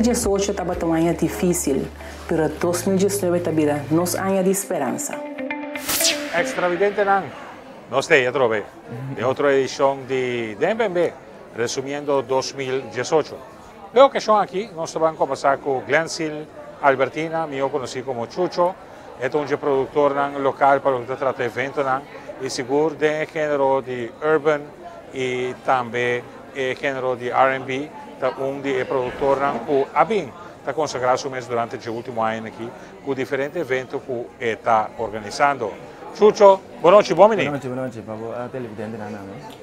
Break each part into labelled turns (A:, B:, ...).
A: 2018 tabata un aña difísil, pero 2019 ta bira nos aña di speransa.
B: Extravidentenan, nos t'ei atrobe den otro edicion di Den BNB, resumiendo 2018. P'e ocasion aki nos ta ban combersa cu Glensil Albertina, miho conoci como Chucho. E ta un dje productornan local pa loke ta trata eventonan y sigur den e genero di urban y tambe e genero di R&B ta un di e productornan cu a bin ta consagra su mes durante dje ultimo añanan aki cu diferente evento cu e ta organisando. Chucho, bon nochi, bon bini.
C: Bon nochi, bon nochi pa bo televidentenan tambe.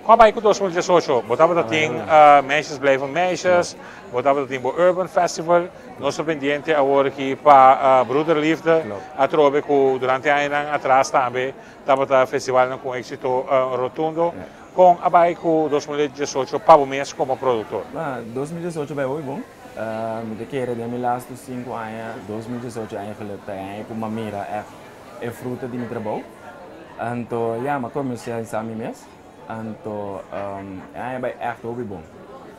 B: Con a bay cu 2018? Bo tabata tin Meisjes Blijven Meisjes, bo tabata tin bo Urban Festival. Nos ta pendiente awor aki pa Broederliefde atrobe cu durante añanan atras tambe tabata festivalnan cu un exito rotundo. Con a bay cu 2018 pa bo mes como productor?
C: 2018 bay hopi bon. Mi ta kere den mi lastu 5 aña, 2018 eigenlijk ta e aña cu mi a mira echt e fruta di mi trabou. Anto ya, mi a comercialisa mi mes. Anto e aña bay echt hopi bon.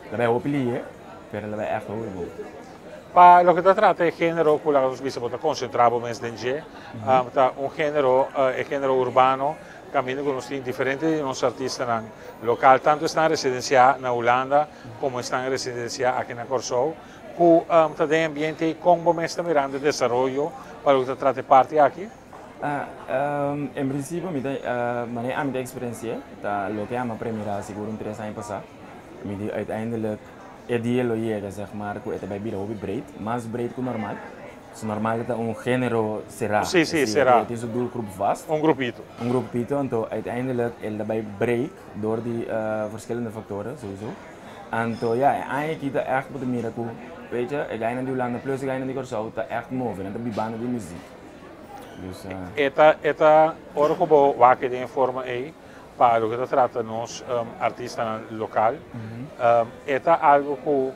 C: Ta bay hopi lihe, pero ta bay echt hopi bon.
B: Pa loke ta trata e genero cu laga nos bisa bo ta concentra bo mes den dje, ta un genero, e genero urbano, caminda cu nos tin diferente di nos artistanan local, tanto esnan residencia na Hulanda como esnan residencia aki na Corsou, cu ta den ambiente y con bo mes ta mirando e desaroyo pa loke ta trata e parti aki?
C: En principio mi ta, manera ami ta experiencia, ta loke ami a premira sigur un 3 aña pasa. Mi di uiteindelijk e dia lo yega zeg maar cu e ta bay bira hopi breed, mas breed cu normal. So normal ta un genero cera.
B: Sí, cera.
C: E tin su doelgroep vast.
B: Un grupito.
C: Un grupito, anto uiteindelijk el ta bay break door di verschillende factoren sowieso. Anto ya, e aña aki ta echt bo ta mira cu, weet je, e gainan di Hulanda plus e gainan di Corsou ta echt move, nan ta bibando di muziek. Dus.
B: E ta ora cu bo wak den e forma ey, pa loke ta trata nos artistanan local, e ta algo cu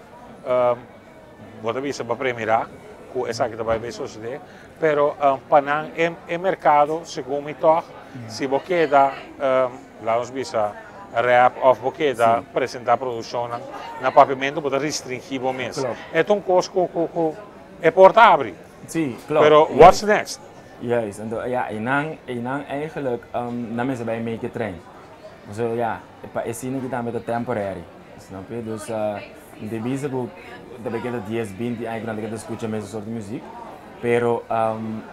B: bo ta bisa pa premira cu esaki ta bay bay sucede, pero pa nan e mercado, segun mi toch, si bo keda, laat ons bisa, rap of bo keda presenta produccionnan na Papiamento, bo ta restringi bo mes. E ta un cos cu e porta abri.
C: Sí, klopt.
B: Pero what's next?
C: Juist, anto ja, einan eigenlijk nan mester bay make e trein. So ja, pa e sine ki tambe ta temporary, snap je? Dus mi ta bisa ku ta bay keda 10, 20 aña ku nan ta keda skucha mesun soort di muziek, pero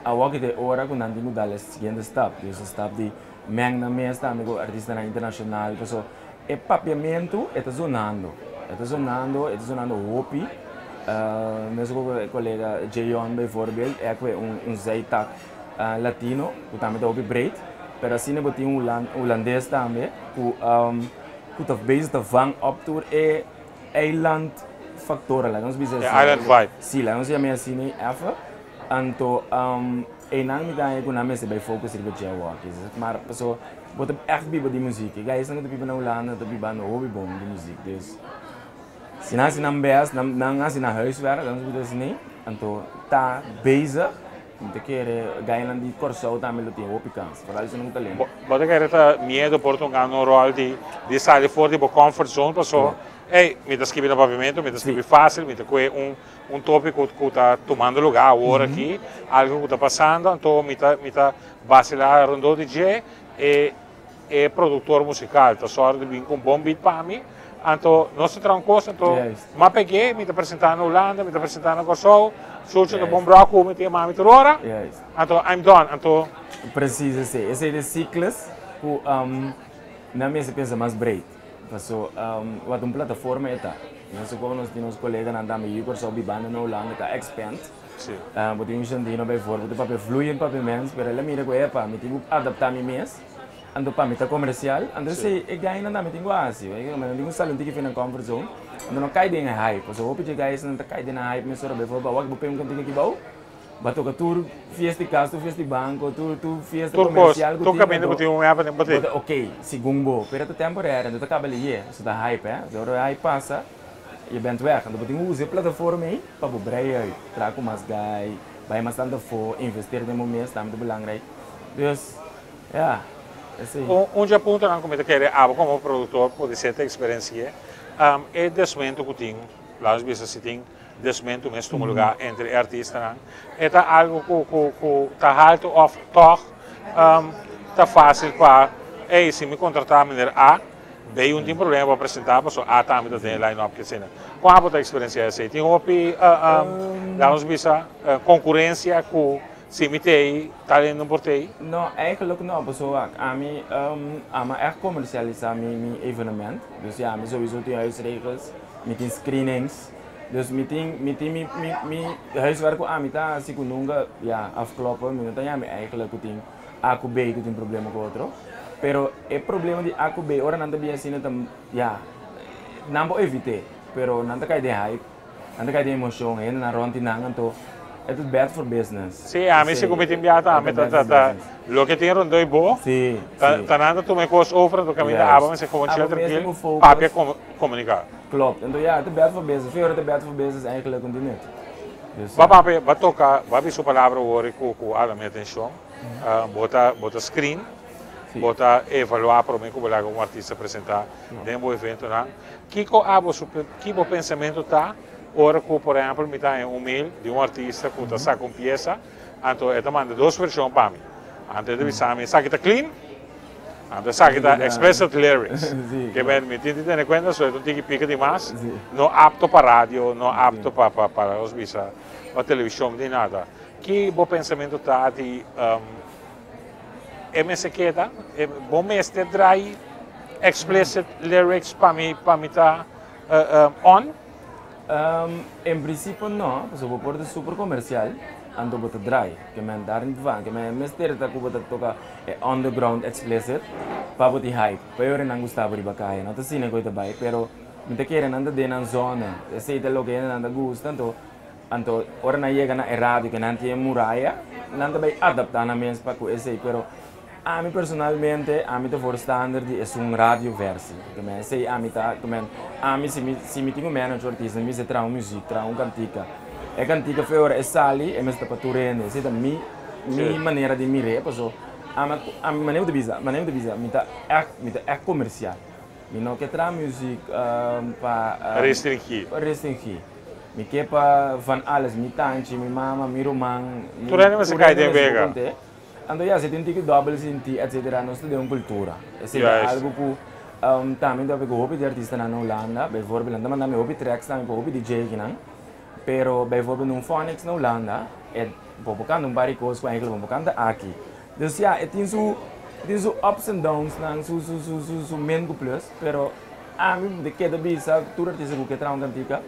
C: awor ki ta e ora ku nan tin ku dal e siguiente stap, dus e stap di meng nan mes tambe ku artistanan internashonal, paso e papiamentu e ta zonando, e ta zonando, e ta zonando hopi. Mesun ku e kolega Jeyon bijvoorbeeld, e a kue un zijtak latino ku tambe ta hopi breed, pero asina bo tin un hulandes tambe ku ta bezig ta vang op tur e eiland factoren, laga nos bisa
B: asina. E island vibe.
C: Si, laga nos yama asina efe. Anto einan mi ta haña ku nan mester bai focus riba dje awor, maar paso bo ta ègt biba di muziek. E guysnan ku ta biba na Hulanda ta bibando hopi bon di muziek, dus si nan hasi nan best, nan hasi nan huiswerk, laga nos bisa asina, anto ta bezig. Mi ta kere guynan di Kòrsou tambe lo tin hopi kans, foral esnan ku talento.
B: Bo ta kere ta miedo por tunga un ròl di sali for di bo comfort zone paso, ey, mi ta skibi na Papiamento, mi ta skibi fácil, mi ta kue un tópiko ku ta tumando lugá awor aki, algo ku ta pasando, anto mi ta vasilá rondó di dje. E produktor musikal ta sòru di bin ku un bon beat pa mi, anto nos ta traha un kos, anto m'a peg'é, mi ta presentá na Hulanda, mi ta presentá na Kòrsou, Chucho ta bon bròk ku mi, ta yama mi tur ora, anto I'm done, anto.
C: Precies esei, esei ta e cyclus ku nan mester pensa mas breed, paso wat un plataforma e ta, nos komo nos tin nos koleganan tambe yu Kòrsou bibando na Hulanda ka expand. Bo tin un Shandino bijvoorbeeld, ta papia vloeiend Papiaments, pero el a mira ku epa, mi tin ku adaptá mi mes, anto pa mi ta komersial, anto esei e gainan tambe tin ku hasi, nan tin ku sali un tiki for nan comfort zone, anto no kai den e hype, pasobra hopi dje guysnan ta kai den e hype mesora, bijvoorbeeld awor bo pega un kantika aki bou, bo a toka tur fiesta di kas, tur fiesta di banko, tur fiesta komersial ku
B: tin, tur kaminda ku tin un happening bo tin.
C: Bo ta ok, segun bo, pero ta temporary, anto ta kaba lihé, pasobra ta hype, eh, ora e hype pasa, je bent weg, anto bo tin ku usa e plataforma ei pa bo brei uit, traha ku mas guy, bai mas tantu afó, investeer den bo mes tambe ta belangrijk. Dus, ja, esei.
B: Un dje puntonan ku mi ta kere abo komo produktor por di seta eksperensi'é, e deskuento ku tin. Laat nos bisa si tin desmentu mes tuma lugar entre e artistanan. E ta algo ku ku ku ta haltu of tog ta fácil pa ey si mi contrata meneer A, B un tin problema pa presenta paso A tambe ta den e line up kesina. Kon abo ta experiencia esey? Tin hopi laat nos bisa konkurensia ku si mi t'ey tal hende no por t'ey?
C: No, eigenlijk no, pasobra wak, ami ama echt komersialisá mi mi evenement. Dus ya, mi sowieso tin huisregels, mi tin screenings. Dus mi tin mi tin mi mi mi huiswerk ku ami ta hasi ku nunka ya afkloppen, mi no ta yama eigenlijk ku tin A ku B ku tin problema ku otro. Pero e problema di A ku B ora nan ta bin asina ta ya nan por evit'é, pero nan ta kai den hype, nan ta kai den emocion, hendenan rònt di nan anto e ta bad for business.
B: Sí, ami si ku mi tin biaha tambe ta ta ta loke tin rondó i bo ta ta nan ta tuma e kos over anto kaminda aba mester gewoon chill trankil papia komuniká.
C: Klopt, anto ya e ta bad for business, fe ora ta bad for business eigenlijk un di nut. Dus.
B: Ba papia, ba toka, ba bisa un palabra wor ku ku ala mi atenshon, bo ta bo ta screen, bo ta evaluá promé ku bo laga un artista presentá den bo eventonan. Kiko abo su ki bo pensamentu ta ora ku por ehèmpel mi ta haña un mail di un artista ku ta saka un piesa, anto e ta manda dos vershon pa mi. Anto e ta bisa mi esaki ta clean, anto esaki ta explicit lyrics. Ke men mi tin di tene kuenta so e ta un tiki pika di mas, no apto pa radio, no apto pa pa pa nos bisa pa televishon ni nada. Ki bo pensamentu ta di e mester keda? Bo mester draai explicit lyrics pa mi pa mi ta on?
C: En principio no, pasobra bo por ta super comercial, anto bo ta draai. Ke men daar niet van. Ke men mester ta ku bo ta toka e underground explicit pa bo tin hype. Pa e ora nan gusta bo riba kaya. No ta asina ku e ta bai, pero mi ta kere nan ta den nan zona. Esei ta loke hende nan ta gusta, anto anto ora nan yega na e radio ke nan tin e muraya, nan ta bai adapta nan mes pa ku esei. Pero Ami personalmente, ami ta voorstander di esun radio versie. Ke men esei ami ta, ke men ami si mi si mi tin un manager artista mi mester traha un muziek, traha un kantika. E kantika fe ora e sali e mester ta pa tur hende. Esei ta mi mi manera di mir'é paso ami ami manera mi ta bisa manera mi ta bisa mi ta ègt mi ta ègt komersial. Mi no ke traha muziek pa
B: Restringí.
C: Restringí. Mi ke pa van alles, mi tanchi, mi mama, mi ruman, mi
B: Tur hende mester
C: tur
B: kai
C: hende
B: den
C: mester
B: wega.
C: kont'é. Anto ya, si tin tiki dòbel sintí etcetera, nos ta den un kultura. Esei ta algu ku tambe ta ku hopi di artistanan na Hulanda, bijvoorbeeld nan ta manda mi hopi tracks tambe pa hopi DJ akinan, pero bijvoorbeeld un Phonics na Hulanda, e bo por kanta un par di kos ku eigenlijk bo no por kanta aki. Dus ya, e tin su e tin su ups and downs nan, su su su su su min ku plus, pero ami ta keda bisa tur artista ku ke traha un kantika,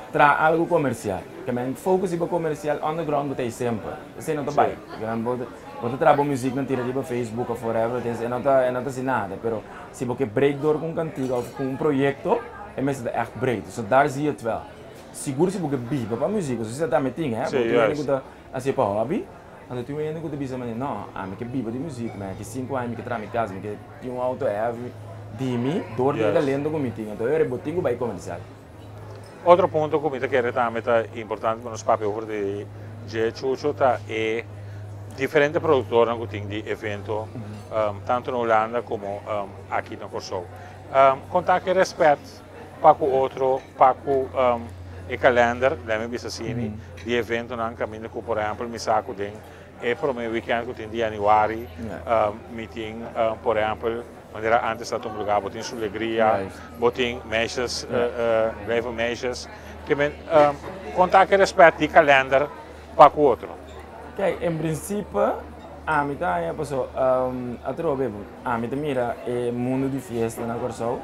C: Traha algu komersial. Ke men focus riba komersial, underground bo ta ei semper. Esei no ta bai. Ke men bo bo ta traha bo muzik nan tira riba Facebook of whatever it is, e no ta e no ta hasi nada. Pero si bo ke break door ku un kantika of ku un proyekto, e mester ta ègt breed. So daar zie je het wel. Sigur si bo ke biba pa muzik, pasobra esei tambe tin, hè. Bo tin hende ku ta hasié pa hobby, anto tin un hende ku ta bisa manera, no, ami ke biba di muzik, mi aki sinku aña mi ke traha mi kas, mi ke tin un auto heavy di mi dor di e talento ku mi tin. Anto e ora bo tin ku bai komersial.
B: Otro punto ku mi ta kere tambe ta importante pa nos papia over di dje Chucho ta e diferente produktornan ku tin di evento tantu na Hulanda komo aki na Kòrsou. Kon ta ku e rèspèt pa ku otro pa ku e kalènder, lèt mi bisa asini, di eventonan kaminda ku por ehèmpel mi sa ku den e promé wikènt ku tin di yanüari mi tin por ehèmpel Manera antes ta tuma lugar, bo tin su legria, bo tin meisjes, blijven meisjes. Ke men kon ta ke respet di kalender pa ku otro?
C: Kijk, en principe ami ta haña paso atrobe ami ta mira e mundo di fiesta na Kòrsou,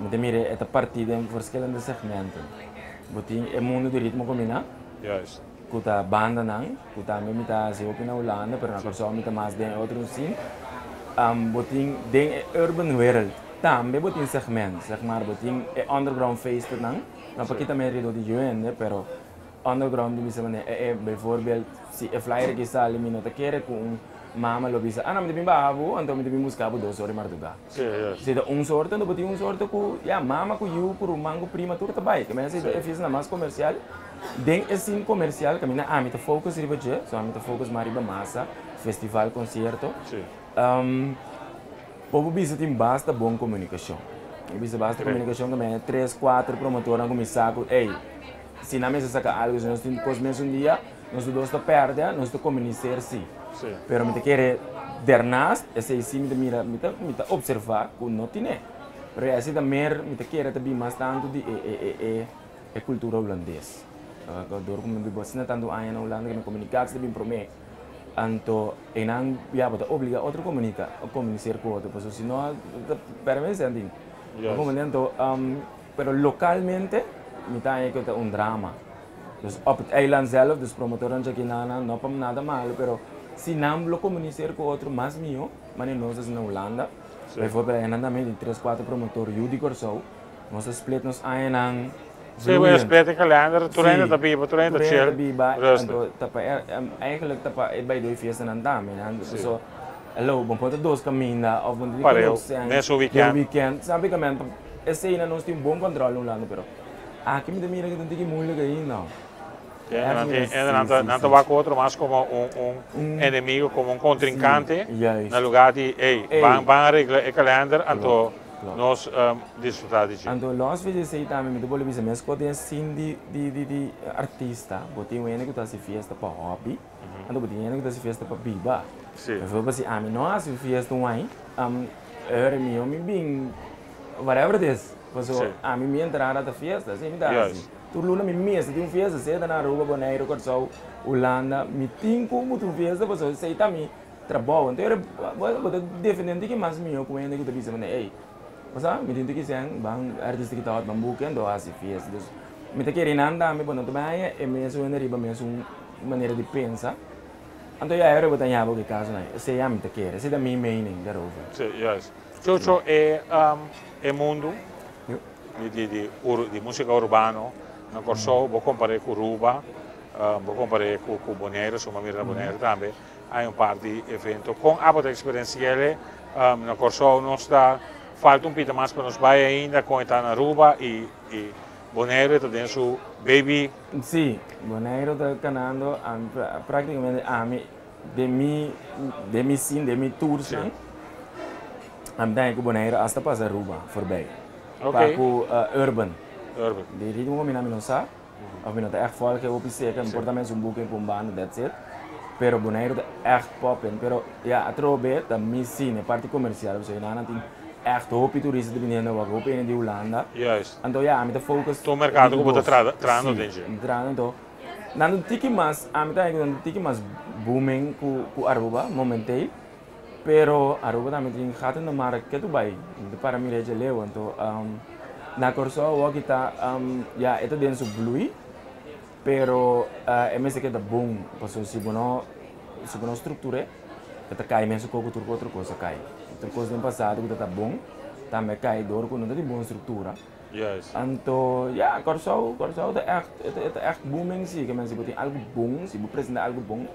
C: mi ta mira e ta partí den verschillende segmenten. Bo tin e mundo di ritmo kombiná, ku ta bandanan, ku tambe mi ta hasi hopi na Hulanda, pero na Kòrsou mi ta mas den e otro scene. Bo tin den e urban wereld tambe bo tin segment, zeg maar, bo tin e underground feestennan, no pa kita merido di yu hende, pero underground di bisa manera e e bijvoorbeeld si e flyer aki sali mi no ta kere ku un mama lo bisa, ah no mi ta bin baha bo, anto mi ta bin buska bo dos ora di marduga. Si ta un sorto, anto bo tin un sorto ku ya mama ku yu ku ruman ku prima tur ta bai. Ke mester e fiesta nan mas komersial. Den e scene komersial kaminda ami ta focus riba dje, so ami ta focus mas riba masa, festival, konsierto. Bo por bisa tin basta bon komunikashon. Mi bisa basta komunikashon ku mi tres, kuater promotornan ku mi sa ku ey, si nan mester saka algu, si nos tin kos mesun dia, nos tur dos ta pèrdè, nos ta komuniser si. Pero mi ta kere dernaast esei si mi ta mira, mi ta mi ta opservá ku no tine. Pero esei ta mer mi ta kere ta bin mas tantu di e e e e e kultura hulandes. Dor ku mi biba asina tantu aña na Hulanda ku mi komunikasi ta bin promé. Anto einan ya bo ta obliga otro komunika, komuniser ku otro pasobra si no ta pèrdè mes sèntin. Bo komprende? Anto pero lokalmente mi ta haña ku ta un drama. Dus op het eiland zelf, dus promotornan djakinana, no pa nada malo, pero si nan lo komuniser ku otro mas mihó, manera nos hasi na Hulanda. Bijvoorbeeld einan tambe tin tres kuater promotor yu di Kòrsou, nos a split nos añanan.
B: Sí, bo a split e kalender, tur hende ta biba, tur hende ta chill.
C: Tur hende ta biba, anto ta pa eigenlijk ta pa e bai doi fiestanan tambe, so hello, bo por ta dos kaminda of bo no tin
B: Pareu, mesun weekend.
C: Weekend, sabi ke men, eseinan nos tin un bon control na Hulanda, pero aki mi ta mira ke ta un tiki moeilijk ainda.
B: Nan ta wak otro mas komo un enemigo, komo un kontrinkante, na lugar di, ey, ban regla e kalender, anto nos disfruta di dje.
C: Anto los di esey tambe mi ta bolbe bisa mescos den sin di di artista, bo tin un hende cu ta haci fiesta pa hobby, anto bo tin hende cu ta haci fiesta pa biba. Bijvoorbeeld si ami no haci un fiesta un aña, ora mi mi bin whatever it is, pasobra ami mi entrada ta fiesta, así mi ta haci. Tur luna mi mester tin un fiesta, sea ta na Aruba, Boneiru, Kòrsou, Hulanda, mi tin ku mutu un fiesta pasobra esei ta mi trabou. Anto ora bo ta defendé un tiki mas mihó ku hende ku ta bisa manera ey, bo sa mi tin un tiki sèn, ban artista ki ta hòt ban buki anto hasi fiesta. Dus mi ta kere nan tambe bo no ta bai haña e mesun hende riba mesun manera di pensa. Anto ya ora bo ta haña bo ki kasonan, esei ami ta kere, esei ta mi mening daarover.
B: Sí, juist. Chocho, e e mundu di di di di músika urbano na Kòrsou, bo kompar'é ku Aruba, bo kompar'é ku ku Boneiru, suma mira na Boneiru tambe hay un par di evento. Kon abo ta eksperensi'el na Kòrsou? Nos ta falta un pita mas pa nos bai ainda kon e ta na Aruba i i Boneiru e ta den su baby.
C: Sí, Boneiru ta kanando práktikamente ami Den mi den mi sin den mi tours-nan ami ta haña ku Bonaire asta pasa Aruba forbij. Pa ku urban. Di ritmo ku mi nan mi no sa of mi no ta ègt volg e hopi seka mi por ta mens un buki pa un banda that's it pero Bonaire ta ègt popping pero ya atrobe ta mi sin e parti komersial pasobra nan nan tin ègt hopi turista ta biniendo wak hopi hende di Hulanda anto ya ami ta focus
B: Tur merkado ku bo ta trahando den dje.
C: Si trahando anto Nan ta tiki mas, ami ta haña ku nan ta tiki mas booming ku ku Aruba momenteel, pero Aruba tambe tin gat in de markt ke tu bai, mi ta para mira dje leu, anto na Kòrsou awor ki ta ya e ta den su blui, pero e mester keda bon, pasobra si bo no si bo no struktur'é e ta kai mesun kos ku tur otro kos a kai, tur kos den pasado ku ta ta bon tambe a kai dor ku no ta tin bon struktura.
B: Juist.
C: Anto, ya, Kòrsou, Kòrsou ta ègt, e ta ègt booming si, ke men si bo tin algu bon, si bo presentá algu bon,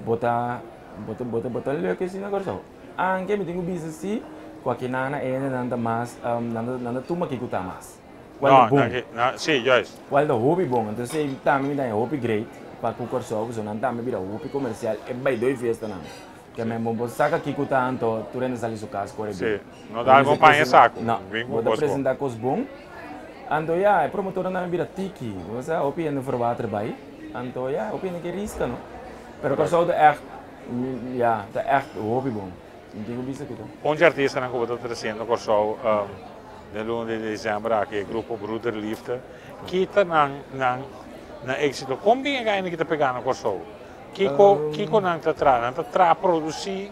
C: bo ta, bo ta, bo ta, bo ta luk si na Kòrsou. Anke mi tin ku bisa si, ku aki nan na e hendenan ta mas, nan ta, nan ta tuma kiko ta mas. Kual ta
B: No,
C: bon.
B: nan ke, nan, si, juist.
C: Kual ta hopi bon. Anto esei tambe mi ta haña hopi great pa ku Kòrsou, pasobra nan tambe bira hopi komersial e bai doi fiestanan. Ke men bo bo saka kiko ta anto tur hende sali su kas kore bin.
B: Si, no ta algo paña saku.
C: No, bo ta presenta kos bon. Anto ya, e promotornan tambe bira tiki. Bo sa, hopi hende verwater bai. Anto ya, hopi hende ke riska no. Pero Kòrsou ta ègt, ya, ta ègt hopi bon. Mi tin ku bisa ku ta.
B: Un dje artistanan ku bo ta tresiendo Kòrsou den luna di desèmber aki, e grupo Broederliefde. Ki ta nan nan nan éksito? Kon bin e gaina ki ta pegá na Kòrsou? Kiko kiko nan ta traha? Nan ta traha produsí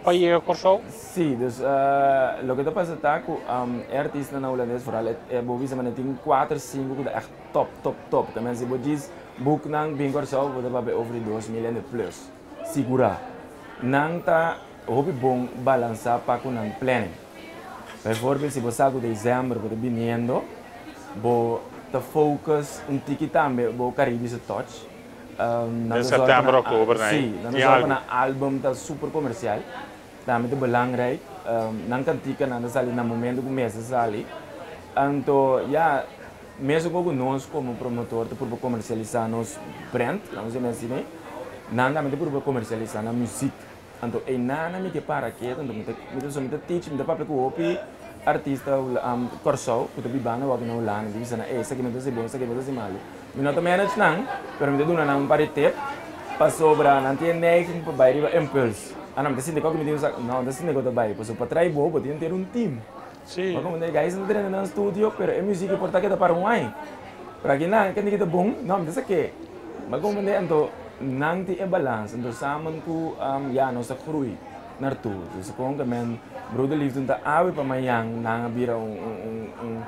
B: pa yega Kòrsou?
C: Sí, dus loke ta pasa ta ku e artistanan hulandes vooral e bo bisa manera tin kuater sinku ku ta ègt top top top. Ke men si bo djis boek nan bin Kòrsou bo ta papia over di 2000 hende plus. Sigurá. Nan ta hopi bon balansá pa ku nan planning. Bijvoorbeeld si bo sa ku desèmber bo ta biniendo bo ta focus un tiki tambe bo Caribische touch.
B: Den september, oktober na
C: Sí, nan ta zorg pa nan album ta super comercial. Tambe ta belangrijk. Nan kantikanan ta sali na momento ku mester sali. Anto ya, mesun ku nos komo promotor ta purba komersialisá nos brand, laga nos yama asina, nan tambe ta purba komersialisá nan muzik. Anto einan mi ke para ketu, anto mi ta mi ta teach, mi ta papia ku hopi. Artista Kòrsou ku ta biba na wak na Hulanda di bisa nan ey esaki no ta hasi bon esaki no ta hasi malu. Mi no ta manage nan pero mi ta duna nan un par di tip pasobra nan tin e neiging pa bai riba impuls. Ah no mi ta sinti ku mi tin un sak no ta sinti ku ta bai pasobra pa trae bo bo tin henter un team. Bo komo e guys nan ta drenta nan studio pero e music por ta keda para un aña pero aki nan kende kita bon no mi ta sa ke bo komo anto nan tin e balans anto samen ku ya nos ta groei. Nartu. Dus kon ke men Broederliefde ta awe pa mañan nan a bira un un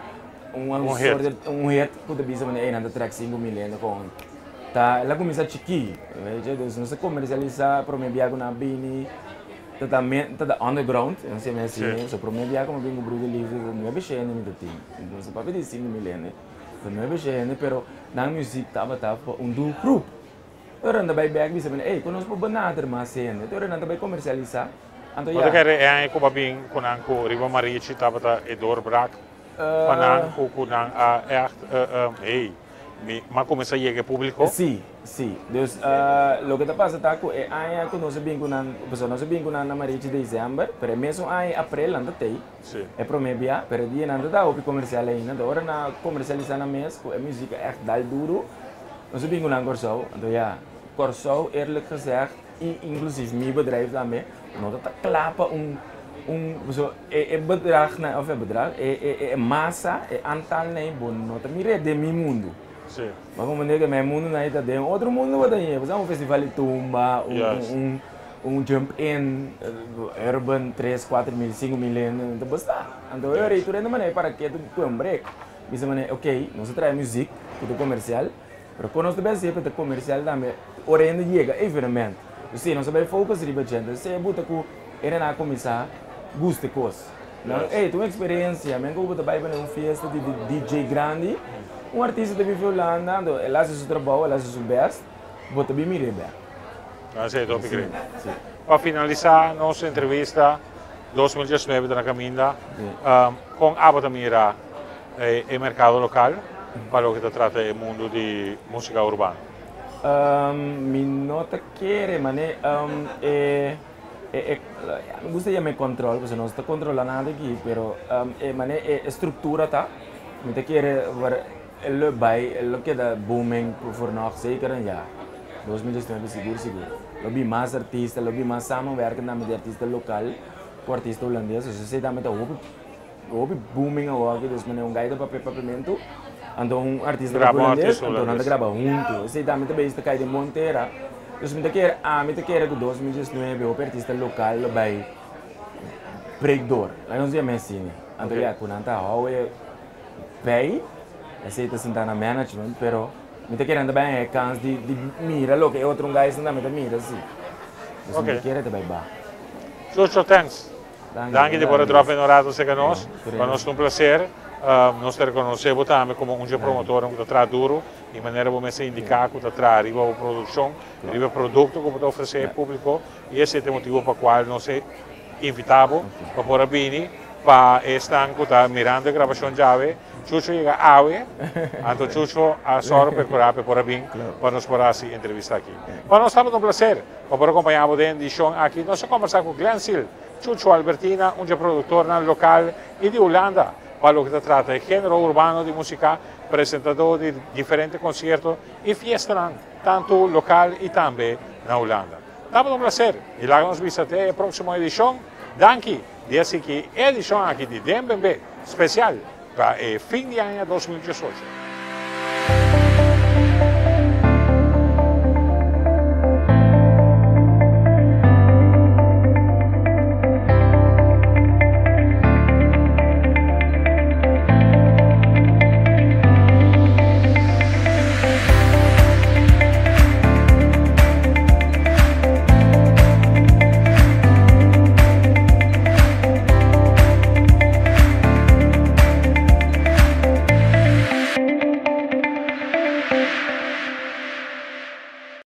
C: un un soort un hit ku ta bisa manera ey nan ta trek 5000 hende kon ta el a kuminsá chikí weet je dus nos a komersialisá promé bia ku nan a bini ta ta ta ta underground nos yama asina so promé bia ku mi a bini ku Broederliefde ta nuebe shende mi ta tin nos a papia di 5000 hende ta nuebe shende pero nan muziek tabata pa un doelgroep. Ora nan ta bai bek bisa mene, ey, ku nos por benader mas hende. Ora nan ta bai komersialisá, anto
B: ya. Bo ta kere e aña ku bo a bin ku nan ku riba Marichi tabata e doorbraak pa nan ku ku nan a ègt, hey, mi a kuminsá yega e públiko?
C: Sí, sí. Dus loke ta pasa ta ku e aña ku nos a bin ku nan, pasobra nos a bin ku nan na Marichi desèmber, pero e mesun aña aprel nan ta tei, e promé bia, pero e dia nan ta ta hopi komersial ainda. Anto ora nan a komersialisá nan mes ku e muzik a ègt dal duru, Nos a bin ku nan Kòrsou, anto ya, Kòrsou eerlijk gezegd, i inklusief mi bedrijf tambe, no ta ta kla pa un un pasobra e e bedragnan òf e bedrag e e e masa, e antalnan bo no ta mir'é den mi mundu. Bo a komprendé ke mi mundunan ei ta den otro mundu bo ta yega, por esempel un festival di tumba, un un un jump in, urban, tres, kuater mil, sinku mil hende, no ta basta. Anto e ora ei tur hende manera e para ketu ku un brek. Bisa manera, ok, nos ta traha muziek ku ta komersial, pero kon nos ta bai hasié pa ta komersial tambe ora hende yega evenement? Dus si nos ta bai focus riba dje, entonces e buta ku hende nan a kuminsá gusta e kos. Nan, ey, ta un eksperensia, men ku bo ta bai pa un fiesta di DJ grandi, un artista ta bin fi Hulanda, anto el hasi su trabou, el hasi su best, bo ta bin mir'é bek.
B: Así ta hopi kre. Pa finalisá nos entrevista, 2019 ta na kaminda, kon abo ta mira e merkado lokal pa loke ta trata e mundu di músika urbano?
C: Mi no ta kere mane e mi gusta yama e kòntròl pasobra nos ta kontrolá nada aki pero e mane e struktura ta mi ta kere e lo bai e lo keda booming for nog zeker een jaar 2019 sigur sigur lo bin mas artista lo bin mas samenwerking tambe di artista lokal ku artista hulandes esei tambe ta hopi. Hopi booming awor aki, dus manera un gai ta papia papiamentu, anto un artista ta
B: Graba un
C: hulandes,
B: artista
C: anto nan ta
B: hulandes.
C: graba huntu. Esei tambe ta bezig ta kai den bon tera. Dus mi ta kere, ami ta kere ku 2019 hopi artista lokal lo bai break door. Laga nos yama asina. Anto
B: Ok.
C: ya, ku nan ta hou e bij, esei ta sinta na management, pero mi ta kere nan ta bai haña e kans di di mira loke e otro gaisnan tambe ta mira si. Dus mi ta
B: Ok.
C: kere ta bai ba.
B: Chucho, thanks. Danki di por a drop in un rato cerca nos. Pa nos ta un placer. Nos ta reconoce bo tambe como un dje promotornan cu ta traha duro y manera bo mester indica cu ta traha riba bo produccion, riba e producto cu bo ta ofrece e publico y esey ta e motibo pa cual nos a invita bo pa por a bini pa esnan cu ta mirando e grabacion djawe. Chucho yega awe, anto Chucho a sòru percura pa e por a bin pa nos por a haci entrevista aki. Pa nos tabata un placer. Pa por acompaña bo den edicion aki nos a conversa cu Glensil Chucho Albertina, un dje productornan local y di Hulanda pa loke ta trata e genero urbano di musica, presentador di diferente concierto y fiestanan tanto local y tambe na Hulanda. Tabata un placer y laga nos bisa te e proximo edicion. Danki di a sigui e edicion aki di Den Bembe special pa e fin di aña 2018.